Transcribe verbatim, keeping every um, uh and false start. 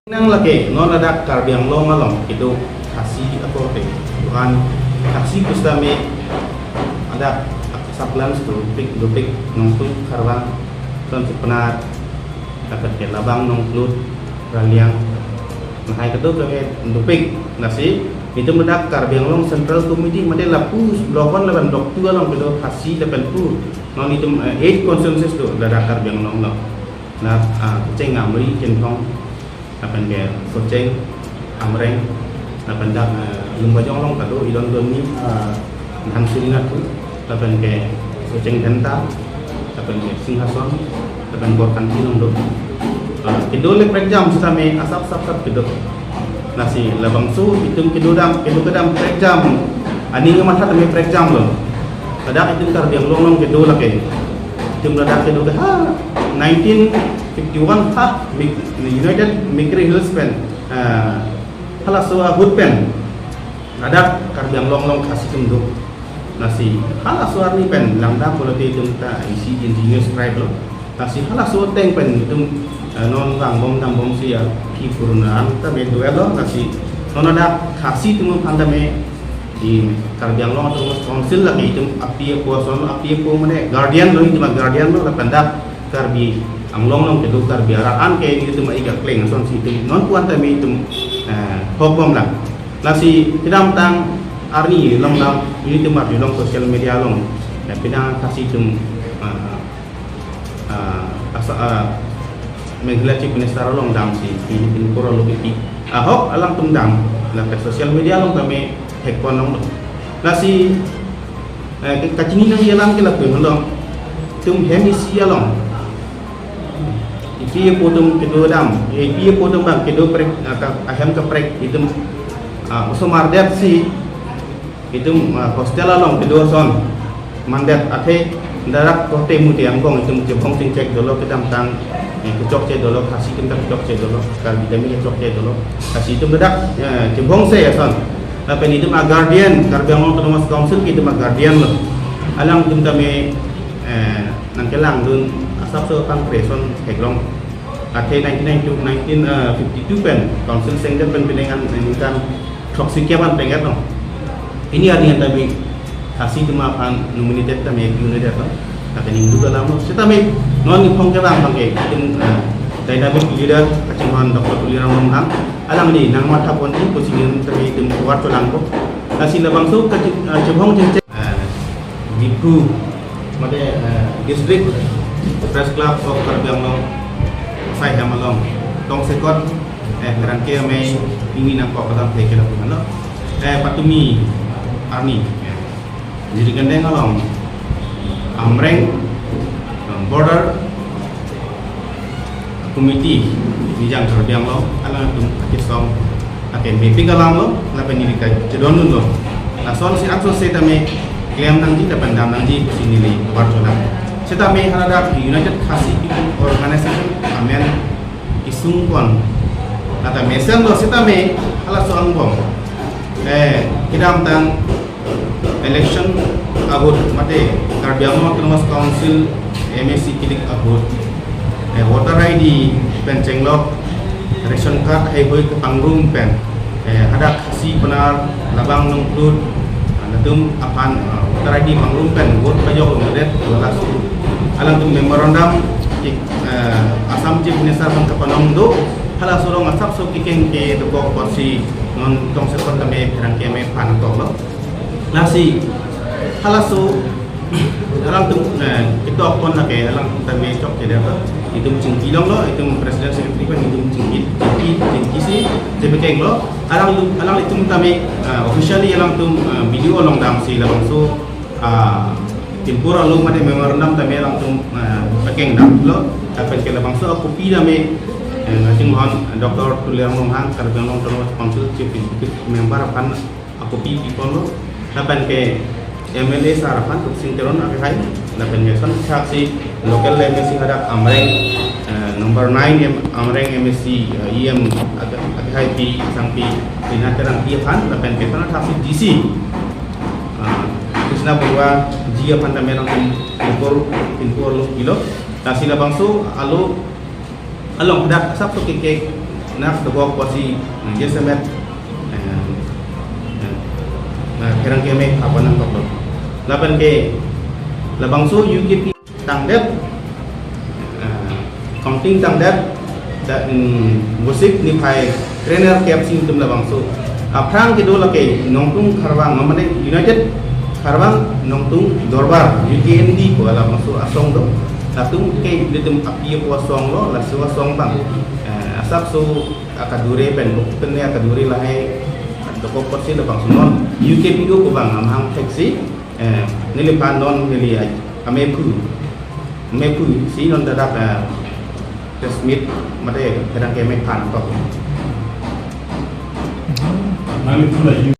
Nang lake, non ladak Karbi Anglong along kedo Khasi akorte, doan Khasi pusitame ladak asap lans dopik dopik Nongtui, Kharvan, Tonsi Penat, lapen ke labang Nongklut, Raliang, lahai kedo ke dopik. Lasi itum ladak Karbi Anglong Central Committee mate lapu block one lapen block two along kedo Khasi lapen pu, non itum, eh, eight constituencies do ladak Karbi Anglong along. Na, ah, Kecheng, Amri, Chinthong, lapen ke Socheng, Amreng, lapen dak, eh, Lumbajong along kedo Idondoni, eh, Dhansiri Nathur, lapen ke Socheng Dhenta, lapen ke Singhason, lapen Korkanthi along do. Eh, kedo le prekjam sitame asap asap asap kedo. Lasi labangso itum kedo dam, kedo kedam prekjam aning matha tame prekjam lo. Ladak itum Karbi Anglong along kedo lake, itum ladak kedo ke ha nineteen fifty-one ha Mik-, United Mikir Hills pen, ah, halaso ahut pen ladak Karbi Anglong along Khasi atum do. Lasi halaso arni pen langdam pulote itum ta isi indigenous tribe lo. Lasi halaso ateng pen itum, eh, non vangbom dambomsi aphi purun an tame do-et lo. Lasi non ladak Khasi atum aphan tame i Karbi Anglong Autonomous Council lake itum api apo ason, api apo mane guardian lo, itum a-guardian lo, lapen dak Karbi Anglong along kedo Karbi arat an ke itum a-ik akleng asonsi itum non pu-an tame itum, eh, hokbom lang. Lasi kedamtang arni along dam, itum arjulong social media along, eh, pini Khasi atum, eh, ah, asa, ah, Meghalaya Chief Minister along damsi, pini pinpur alo kipi ahok alangtum dam, lapen social media along tame hekpon long. Lasi, eh, ke-, kachini nangji alam ke lapu along, itum hem isi along, ipi apo atum kedo dam, eh, ipi apo atum bang kedo prek, ah, ka-, ahem kaprek itum, ah, osomar detsi, itum, ah, hostel along kedo ason mandet athe darak kote mute angbong itum chebong chingchek dolo, kedamtang, eh, kechokche dolo, Khasi atum ta kechokche dolo, Karbi tame kechokche dolo. Lasi itum darak, eh, chebongse ason. Lapen itum a-guardian, Karbi Anglong Autonomous Council ke itum a-guardian lo. Alangtum tame, eh, nangkelangdun asapso pangkre ason theklong. Athe nineteen ninety-two, nineteen, eh, fifty-two pen council sengdet pen penang an ningkan throksi kep an penget no. Pini arni an tame Khasi atum aphan nominated tame pi-un-edet no. Lapen ingduk alam lo. Sitame non iphong kevang abang ke itum, eh, dynamic leader kachinghon Doctor Tuliram Ronghang, alangli nangmathaponji pusi nelitum tame itum tovar cholangpo. Lasi labangso kachi-, eh, chebong chingchek, eh, Diphu mate, eh, District Press Club of Karbi Anglong asai hem along tongsekot, eh, pherangke amei pini nangkok kedam thek kedam pulo, eh, patumi arni, eh, Jirikindeng along Amreng, eh, border committee Nijang Karbi Anglong alangtum akesong ake mepik alam lo, lapen neli kachedondun lo. Lasonsi angsong setame klem nangji lapen dam nangji pusi neli tovar cholang. Setame haladak United Khasi People Organization amen kesung pon, lata mesen lo setame halaso angbong, eh, kedamtang election ahut mate Karbi Anglong Autonomous Council M A C kilik ahut, eh, voter I D pen chenglok ration card heihui kepangrum pen, eh, hadak Khasi Pnar labang Nongklut, ah, latum aphan, ah, voter I D pangrum pen vote pajok longledet, halaso alangtum memorandum ki, eh, Assam Chief Minister aphan kapanong do, halaso along asapso kekeng ke dokok apotsi non tongsekot tame pherangke amei aphan toklo. Lasi halaso alangtum, eh, ketok pon lake alangtum tame chokche dam, itum chingki longlo, itum president secretary pen itum chingki, chingki, chingkisi chepekeng lo. Alangtum, alanglitum tame, eh, officially alangtum, eh, B D O along damsi labangso, ah, pinpur alo mate memorandum tame alangtum, eh, pekeng damlo. Lapen ke labangso a-copy tame, eh, kachinghon Doctor Tuliram Ronghang, Karbi Anglong Autonomous Council Chief Executive Member aphan a-copy piponlo, lapen ke M L A sir aphan Tuliram Sing Teron akehai, lapen ke lason thaksi local M A C hadak Amreng, eh, number nine M, Amreng M A C, eh, E M ake-, akehai Pi Sangpi Rina Terangpi aphan, lapen ke lason thaksi D C, eh, Krishna Barua ji aphan tame alangtum pinpur, pinpur lo pilo. Lasi labangso alo along hadak asapso kekeng Nak dokok pusi, eh, J S M F, eh, eh, eh, pherangke me aphan nangkoklo. Lapen ke labangso U K P tangdet, eh, counting tangdet, da, mm, Vosik niphai krenerkep sing atum labangso aphrang kedo lake Nongtung Kharbang, mane United Kharbang Nongtung Dorbar, U K N D pu labangso asong do. Latum ke ilitum api apo asong lo, laso asong abang, eh, asapso akadure pen, pen ne akadure lahai dokok pusi labangso non U K P O pu abang amahang theksi, eh, neliphan non neli a-, amephu, amephu si non dadak, eh, press meet mate pherangke me aphan tok. Nangli phu la U